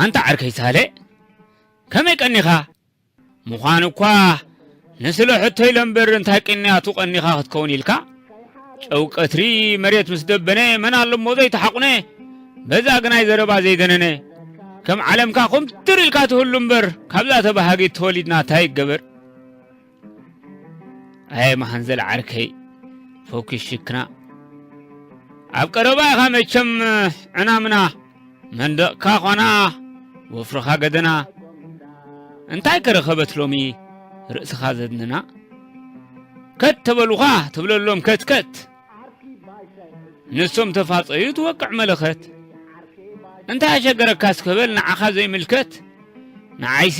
ኣንታ ዓርከይ ሳሌ፣ ከመይ ቀኒኻ? ምዃን እኳ ንስለ ሕቶ ኢለ እምበር፣ እንታይ ቅንያቱ ቀኒኻ ክትከውን ኢልካ? ጨው ቀትሪ መሬት ምስ ደበነ፣ መን ኣሎ እሞ ዘይተሓቑነ? በዛ ግናይ ዘረባ ዘይደነነ፣ ከም ዓለምካ ኩምትር ኢልካ ትህሉ እምበር፣ ካብዛ ተባሃጊት ተወሊድና እንታይ ይገበር? ኣየ መሃንዘል ዓርከይ፣ ፈኲስ ሽክና። ኣብ ቀረባ ኢኻ መቸም ዕናምና፣ መንደቕካ ኾና ወፍርኻ ገደና። እንታይ ከረኸበት ሎሚ ርእስኻ ዘድንና? ከት ተበሉኻ ትብለሎም ከትከት፣ ንሶም ተፋጸዩ ትወቅዕ መለኸት። እንታይ ኣሸገረካ እስከ በል ንዓኻ ዘይምልከት። ንዓይሲ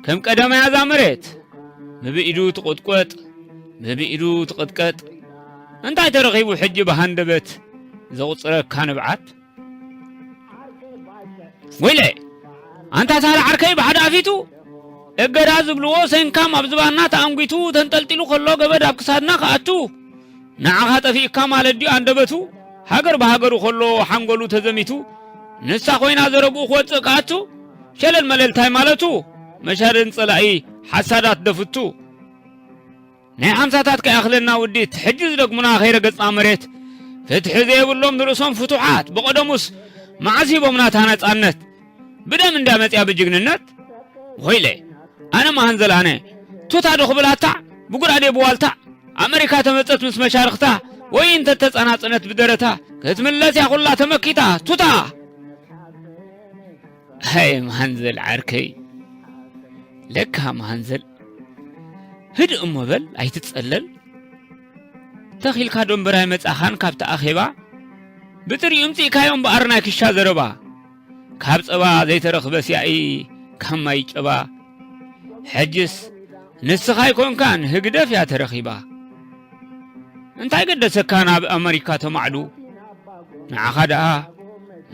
ከም ቀደማይ እዛ መሬት፣ ብብኢዱ ትቑጥቆጥ፣ ብብኢዱ ትቕጥቀጥ። እንታይ ተረኺቡ ሕጂ ብሃንደበት ዘቑጽረካ ንብዓት? ወይለ፣ ኣንታ ሳላ ዓርከይ ብሓደ ኣፊቱ፣ እገዳ ዝብልዎ ሰንካም ኣብ ዝባንና ተኣንጒቱ፣ ተንጠልጢሉ ከሎ ገበድ ኣብ ክሳድና ክኣቱ፣ ንዓኻ ጠፊእካ ማለት ድዩ ኣንደበቱ? ሃገር ብሃገሩ ከሎ ሓንጎሉ ተዘሚቱ፣ ንሳ ኮይና ዘረብኡ ክወጽእ ክኣቱ፣ ሸለል መለልታይ ማለቱ፣ መሻደን ጸላኢ ሓሳዳት ደፍቱ። ናይ ሓምሳታት ከይኣኽለና ውዲት፣ ሕጂ ዝደግሙና ከይረገጽና መሬት፣ ፍትሒ ዘይብሎም ንርእሶም ፍቱሓት፣ ብቐደሙስ መዓስ ሂቦምና እታ ነጻነት? ብደም እንዳ መጽያ ብጅግንነት? ሆይለ፣ ኣነ መሃንዘል ኣነ፣ ቱታ ዶ ክብል ኣታ፣ ብጉራዴ ብዋልታ፣ ኣመሪካ ተመጸት ምስ መሻርኽታ፣ ወይ እንተ ተጸናጸነት ብደረታ፣ ክትምለስ እያ ኩላ ተመኪታ፣ ቱታ! ሃይ መሃንዘል ዓርከይ፣ ለካ መሃንዘል፣ ህድእ እሞ በል ኣይትጸለል። ተኺልካ ዶ እምበር ኣይመጻኻን ካብቲ ኣኼባ፣ ብጥሪኡ እምጺእካዮ እምበኣር ናይ ክሻ ዘረባ። ካብ ጸባ ዘይተረኽበ ሲያኢ ካብ ማይ ጨባ። ሕጅስ ንስኻ ኣይኮንካን ህግደፍ እያ ተረኺባ። እንታይ ገደሰካ ናብ ኣመሪካ ተማዕዱ? ንዓኻ ደኣ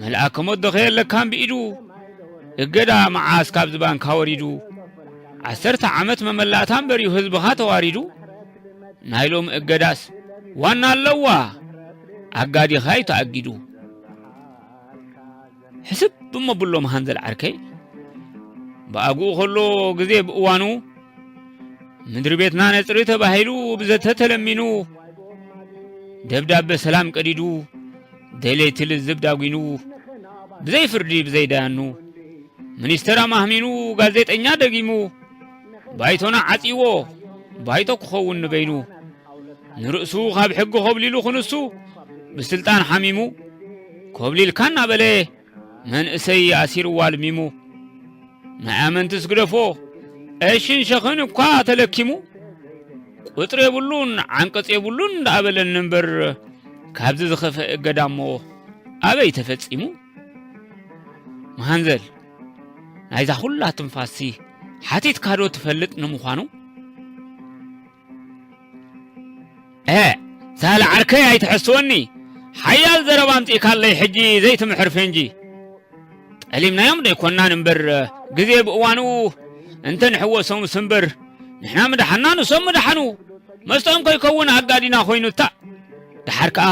መልኣከ ሞት ዶ ከየለካን ብኢዱ? እገዳ መዓስ ካብ ዝባንካ ወሪዱ? ዓሰርተ ዓመት መመላእታ እምበር እዩ ህዝብኻ ተዋሪዱ። ናይ ሎሚ እገዳስ ዋና ኣለዋ፣ ኣጋዲኻ እዩ ተኣጊዱ። ሕስብ እሞ ብሎ መሃንዘል ዓርከይ፣ ብኣግኡ ከሎ ግዜ ብእዋኑ፣ ምድሪ ቤትና ነጽሪ ተባሂሉ ብዘተ ተለሚኑ፣ ደብዳበ ሰላም ቀዲዱ፣ ደለይቲ ልዝብ ዳጒኑ፣ ብዘይ ፍርዲ ብዘይ ዳያኑ፣ ሚኒስተር ኣማህሚኑ፣ ጋዜጠኛ ደጊሙ፣ ባይቶና ዓጺዎ፣ ባይቶ ክኸውን ንበይኑ። ንርእሱ ካብ ሕጊ ኮብሊሉ ክንሱ፣ ብስልጣን ሓሚሙ፣ ኮብሊልካ እናበለ መንእሰይ ኣሲርዋ ልሚሙ። ናይ ኣመንትስ ግደፎ፣ ቀሽን ሸኽን እኳ ተለኪሙ፣ ቁጽሪ የብሉን ዓንቀጽ የብሉን እንዳኣበለኒ እምበር፣ ካብዚ ዝኸፍአ እገዳ እሞ ኣበይ ተፈጺሙ? መሃንዘል፣ ናይዛ ኩላ ትንፋስሲ ሓቲትካ ዶ ትፈልጥ ንምዃኑ? ኤ፣ ሳህለ ዓርከይ ኣይትሐስወኒ፣ ሓያል ዘረባ ኣምጺእካለይ ሕጂ ዘይትምሕር ፈንጂ። ጠሊምናዮም ዶ ኣይኮናን እምበር፣ ግዜ ብእዋኑ እንተ ንሕወሶምስ እምበር፣ ንሕና ምደሓና ንሶም ምደሓኑ። መስተኦም ከይከውን ኣጋዲና ኮይኑታ። ደሓር ከኣ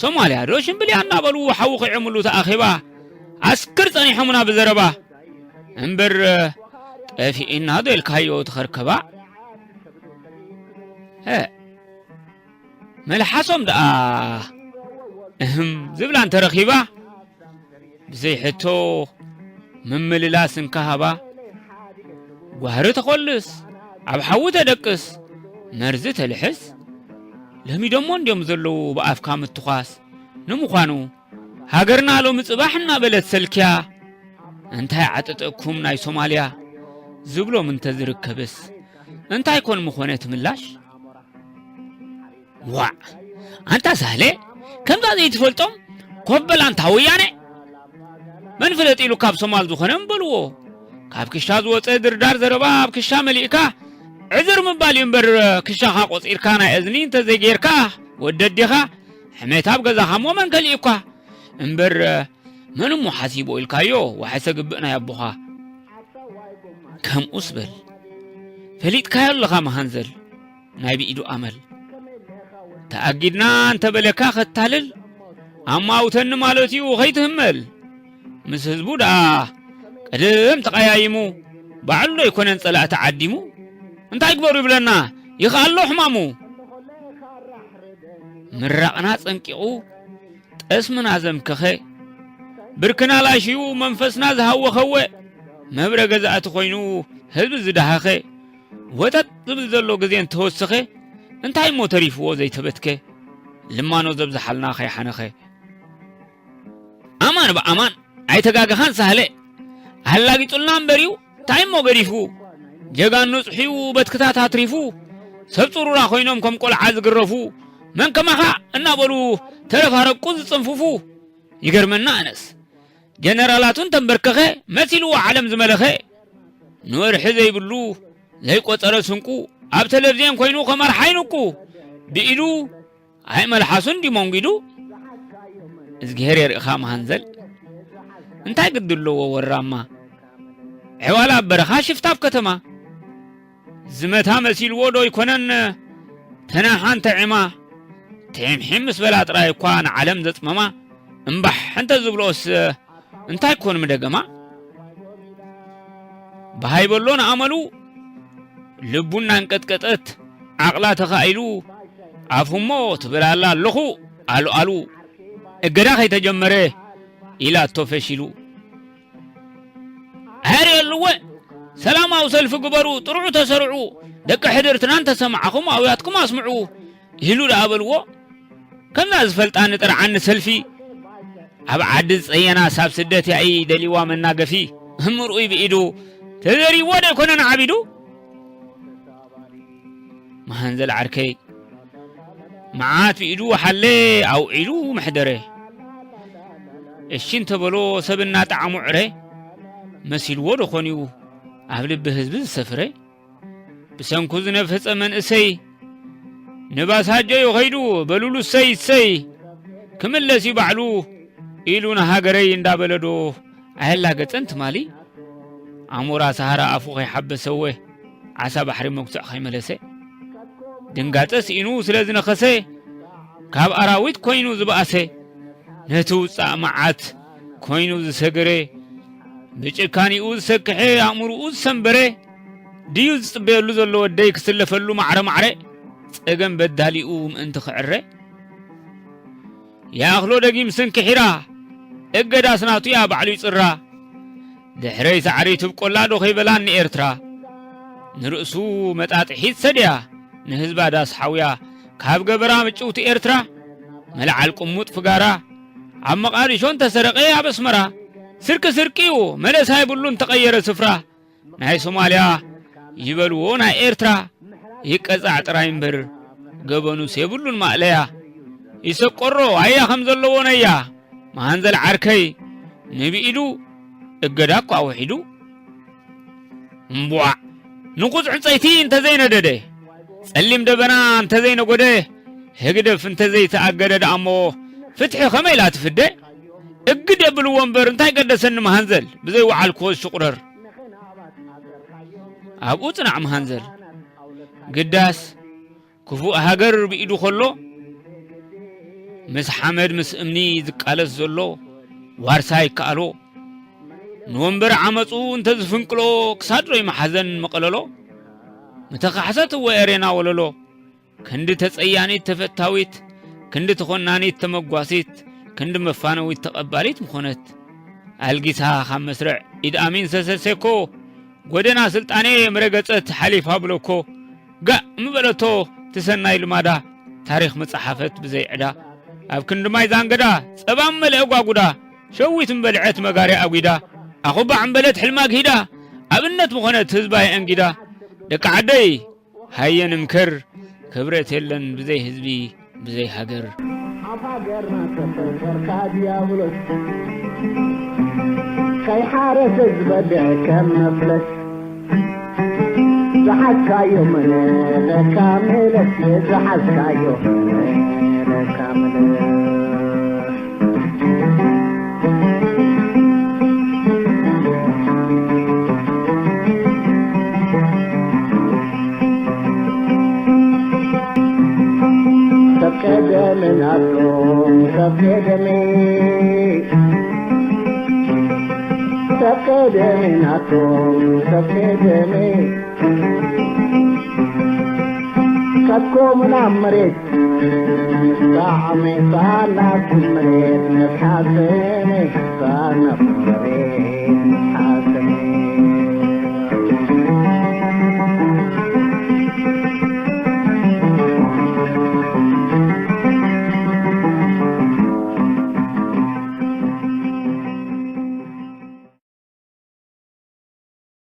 ሶማልያ ዶ ሽምብልያ እናበሉ ሓዊ ኺዕምሉ ተኣኺባ፣ ኣስክር ጸኒሖምና ብዘረባ። እምበር ጠፊእና ዶ ኢልካዮ ትኸርከባ? ሀ፣ መልሓሶም ደኣ እህም ዝብላ እንተረኺባ፣ ብዘይ ሕቶ ምምልላስ እንካሃባ። ጓህሪ ተኾልስ፣ ኣብ ሓዊ ተደቅስ፣ መርዚ ተልሕስ። ለሚዶሞ እንድዮም ዘለዉ ብኣፍካ ምትዃስ። ንምዃኑ፣ ሃገርና ሎሚ ጽባሕ እናበለት ሰልክያ፣ እንታይ ዓጠጠኩም ናይ ሶማልያ ዝብሎም እንተዝርከብስ፣ እንታይ ኮን ምኾነ እቲ ምላሽ? ዋዕ! ኣንታ ሳህለ፣ ከምዛ ዘይትፈልጦም ኮበላንታ ወያነ! መን ፍለጥ ኢሉ ካብ ሶማል ዝኾነ እምበልዎ። ካብ ክሻ ዝወጸ ድርዳር ዘረባ ኣብ ክሻ መሊእካ ዕዝር ምባል እዩ እምበር፣ ክሻኻ ቆጺርካ ናይ እዝኒ እንተዘይጌርካ፣ ወዲ ኣዴኻ ሕሜት ኣብ ገዛኻ እሞ መን ከሊእኳ? እምበር መን እሞ ሓሲቦ ኢልካዮ፣ ዋሕሰ ግብእ ናይ ኣቦኻ። ከምኡስ በል፣ ፈሊጥካዮ ኣለኻ መሃንዘል ናይ ብኢዱ ኣመል። ተኣጊድና እንተበለካ ከታልል፣ ኣማውተኒ ማለት እዩ ኸይትህመል። ምስ ህዝቡ ደኣ ዕድም ተቐያይሙ፣ ባዕሉ ዶ ኣይኮነን ጸላእቲ ዓዲሙ? እንታይ ግበሩ ይብለና፣ ይኽኣሎ ሕማሙ። ምራቕና ጸንቂቑ፣ ጠስምና ዘምከኸ፣ ብርክና ላሽዩ፣ መንፈስና ዝሃወኸወ፣ መብረ ገዛእቲ ኮይኑ ህዝቢ ዝደሃኸ፣ ወጠጥ ዝብል ዘሎ ግዜ እንተወሰኸ፣ እንታይ እሞ ተሪፍዎ ዘይተበትከ፣ ልማኖ ዘብዝሓልና ከይሓነኸ። ኣማን ብኣማን ኣይተጋገኻን ሳህለ፣ ኣላጊጹልና እምበርዩ እንታይ እሞ ገዲፉ፣ ጀጋኑ ጽሕዩ በትክታት ኣትሪፉ፣ ሰብ ጽሩራ ኮይኖም ከም ቆልዓ ዝግረፉ፣ መን ከማኻ እናበሉ ተረፍ ኣረቁ ዝጽንፍፉ። ይገርመና ኣነስ ጀነራላቱ እንተንበርከኸ፣ መሲልዎ ዓለም ዝመለኸ፣ ንወርሒ ዘይብሉ ዘይቆጸረ ስንቁ፣ ኣብ ተለቪዝዮን ኮይኑ ከም ኣርሓ ይንቁ። ብኢዱ ኣይ መልሓሱ እንዲ መንጒዱ። እዝግሄር የርእኻ መሃንዘል፣ እንታይ ግዲ ኣለዎ ወራማ? ዕዋላ ኣብ በረኻ ሽፍታ ኣብ ከተማ። ዝመታ መሲልዎ ዶ ኣይኮነን ተናሓ እንተ ዒማ? ትሒምሒም ምስ በላ ጥራይ እኳ ንዓለም ዘጽመማ፣ እምባሕ እንተ ዝብልኦስ እንታይ ኮን ምደገማ? ብሃይ በሎ ንኣመሉ ልቡ እናንቀጥቀጠት ዓቕላ ተኻኢሉ፣ ኣፉ እሞ ትብል ኣላ ኣለኹ ኣሉ ኣሉ፣ እገዳ ከይተጀመረ ኢላቶ ፈሺሉ። ኣየርእየሉወ ሰላማዊ ሰልፊ ግበሩ፣ ጥርዑ ተሰርዑ፣ ደቂ ሕድርትና እንተሰማዕኹም ኣውያትኩም ኣስምዑ ኢሉ ደኣ በልዎ። ከምዛ ዝፈልጣ ንጥርዓኒ ሰልፊ፣ ኣብ ዓዲ ዝጸየናስ ኣብ ስደት ያኢ ደልይዋ መናገፊ፣ ምርኡይ ብኢዱ ተዘሪዎ ዶ ኣይኮነን ዓቢዱ? መሃንዘል ዓርከይ፣ መዓት ብኢዱ ሓለ ኣውዒሉ መሕደረ። እሺ እንተበሎ ሰብ እናጠዓሙ ዕረ፣ መሲልዎ ዶ ኾንዩ ኣብ ልቢ ህዝቢ ዝሰፍረ? ብሰንኩ ዝነፈጸ መንእሰይ፣ ንባሳጆ እዩ ኸይዱ በሉሉ እሰይ እሰይ፣ ክምለስ እዩ ባዕሉ ኢሉ ንሃገረይ እንዳበለ ዶ ኣየላገጸን ትማሊ? ኣሞራ ሰሃራ ኣፉ ከይሓበሰወ፣ ዓሳ ባሕሪ መጉስዕ ከይመለሰ፣ ድንጋጸ ስኢኑ ስለ ዝነኸሰ፣ ካብ ኣራዊት ኮይኑ ዝበኣሰ፣ ነቲ ውጻእ መዓት ኮይኑ ዝሰገረ፣ ብጭካኔኡ ዝሰክሐ፣ ኣእምሮኡ ዝሰንበረ፣ ድዩ ዝጽበየሉ ዘሎ ወደይ ክስለፈሉ ማዕረ ማዕረ፣ ጸገም በዳሊኡ ምእንቲ ክዕረ? ይኣኽሎ ደጊም ስንክሒራ፣ እገዳስ ናቱ እያ ባዕሉ ይጽራ። ድሕረይ ሳዕሪ ትብቆላ ዶ ከይበላኒ ኤርትራ። ንርእሱ መጣጥሒት ሰድያ፣ ንህዝባ ዳስ ሓውያ፣ ካብ ገበራ ምጭውቲ ኤርትራ። መልዓል ቅሙጥ ፍጋራ፣ ኣብ መቓዲሾ እንተሰረቐ ኣብ ኣስመራ። ስርቂ ስርቂ እዩ፣ መለሳ የብሉን ተቐየረ ስፍራ። ናይ ሶማልያ ይበልዎ ናይ ኤርትራ፣ ይቀጻዕ ጥራይ እምበር፣ ገበኑስ የብሉን ማእለያ። ይሰቆሮ ኣያ ከም ዘለዎ ነያ፣ መሃንዘል ዓርከይ ንብኢዱ እገዳ እኳ ኣውሒዱ። እምቧዕ ንቑጽ ዕንጸይቲ እንተዘይነደደ፣ ጸሊም ደበና እንተዘይነጎደ፣ ህግደፍ እንተዘይተኣገደ ደኣ እሞ ፍትሒ ከመይ ኢላ ትፍደ? እግድ የብልዎ እምበር እንታይ ቀደሰኒ መሃንዘል፣ ብዘይወዓልክዎ ዝሽቑረር። ኣብኡ ጽናዕ መሃንዘል፣ ግዳስ ክፉእ ሃገር ብኢዱ ከሎ፣ ምስ ሓመድ ምስ እምኒ ዝቃለስ ዘሎ ዋርሳ ይከኣሎ። ንወንበር ዓመጹ እንተ ዝፍንቅሎ፣ ክሳድ ዶ ይመሓዘን መቐለሎ? ምተኻሕሰት እወ ኤሬና ወለሎ። ክንዲ ተጸያኒት ተፈታዊት፣ ክንዲ ተኾናኒት ተመጓሲት፣ ክንዲ መፋነዊት ተቐባሊት ምኾነት። ኣልጊሳ ካብ መስርዕ ኢድ ኣሚን ሰሰሴኮ፣ ጎደና ስልጣኔ ምረገጸት ሓሊፋ ብለኮ። ጋእ ምበለቶ ትሰናይ ልማዳ፣ ታሪኽ ምጸሓፈት ብዘይ ዕዳ። ኣብ ክንዲ ማይ ዛንገዳ፣ ጸባ መለአ ጓጉዳ፣ ሸዊት ምበልዐት መጋርያ ኣጒዳ፣ ኣኹባዕ ምበለት ሕልማ ግሂዳ፣ ኣብነት ምኾነት ህዝባ የአንጊዳ። ደቂ ዓደይ፣ ሃየ ንምከር፣ ክብረት የለን ብዘይ ህዝቢ፣ ብዘይ ሃገር። ኣብ ሃገርና ተፈጠርካ ዲያብሎስ፣ ከይሓረሰ ዝበልዕ ከም መፍለስ። ዝሓዝካዮ መለለካ መለስ፣ ዝሓዝካዮ መለለካ መለስ። ሰብ ቀደመ ናቶም፣ ሰብ ቀደመ። ቀደመ ናቶም ሰብ ቀደመ ካትኮም ናብ መሬት ጣዕመ ሳናኩም መሬት መትሓሰነ ሳናኩም